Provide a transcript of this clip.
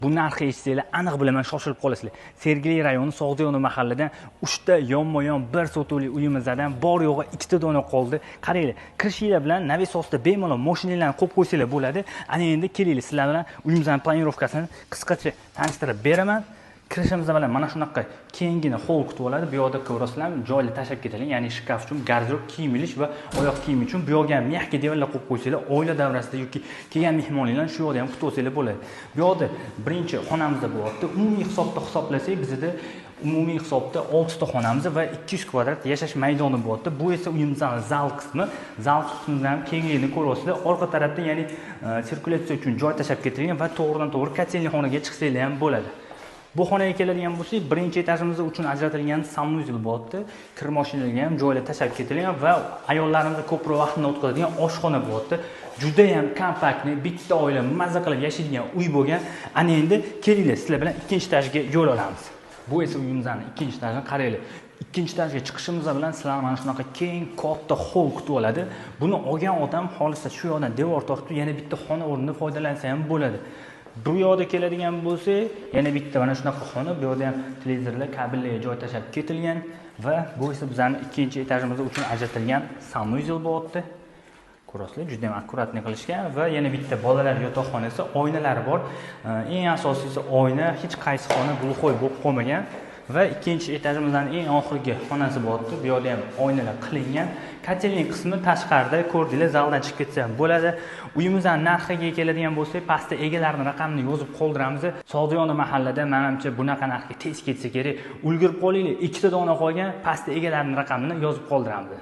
Bu narxni eshitsanglar, aniq bilaman, shoshilib qolasizlar. Sergeli rayoni, Sog'diyona mahalladan 3 ta yonma-yon 1 sotixli uyimizdan bor yo'g'i ikkita dona qoldi. Qaranglar, kirishinglar bilan навес ostida bemalol mashinalarni qo'yib qo'ysanglar bo'ladi. Ana endi kelinglar, sizlar bilan uyimizni планировка sini qisqacha tanishtirib beraman. Kirishimiz bilan mana shunaqa kengina холл kutib oladi. Bu yoqda ko'rasizlarmi, joylar tashlab ketilgan, ya'ni shkaf uchun, garderob, kiyim ilish va oyoq kiyim uchun. Bu yoqga ham мягкий divanlar qo'yib qo'ysanglar, oila davrasida yoki kelgan mehmonlarni shu yoqda ham kutib olsanglar bo'ladi. Bu yoqda birinchi xonamizda bo'lyapti. Umumiy hisobda hisoblasak, bizada umumiy hisobda oltita xonamiz va 200 kvadrat yashash maydoni bo'lyapti. Bu esa uyimizni zal qismi. Zal qismini ham kengligini ko'ryapsizlar. Orqa tarafda, ya'ni sirkulyatsiya uchun joy tashlab ketilgan va to'g'ridan to'g'ri котельный xonaga chiqsanglar ham bo'ladi. Bu xonaga keladigan bo'lsak, birinchi etajimizda uchun ajratilgan санузел bo'lyapti. Kir moshinalarga ham joylar tashlab ketilgan va ayollarimiz ko'proq vaqtini o'tkazadigan oshxona bo'lyapti. Judayam компактный, bitta oila maza qilib yashaydigan uy bo'lgan. Ana endi kelinglar, sizlar bilan ikkinchi etajga yo'l olamiz. Bu esa uyimizni ikkinchi etajini. Qaranglar, ikkinchi etajga chiqishimiz bilan sizlarni mana shunaqa keng, katta холл kutib oladi. Buni olgan odam xohlasa, shu yoqdan devor tortib, yana bitta xona o'rnida foydalansa ham bo'ladi. Bu yoqda keladigan bo'lsak, yana bitta mana shunaqa xona. Bu yoqda ham televizorlar, kabellarga joy tashlab ketilgan va bu esa bizani ikkinchi etajimiz uchun ajratilgan санузел bo'lyapti. Ko'rasizlar, juda ham аккуратный qilishgan va yana bitta bolalar yotoqxonasi, oynalari bor. Eng asosiysi, oyna, hech qaysi xona глухой bo'lib qolmagan. Va ikkinchi etajimizdan eng oxirgi xonasi bo'lyapti. Bu yoqda ham oynalar qilingan. Котельный qismi tashqarida, ko'rdinglar, zaldan chiqib ketsa ham bo'ladi. Uyimizni narxiga keladigan bo'lsak, pastda egalarini raqamini yozib qoldiramiz. Sog'diyona mahallada, manimcha, bunaqa narxga tez ketsa kerak. Ulgurib qolinglar, ikkita dona qolgan. Pastda egalarini raqamini yozib qoldiramiz.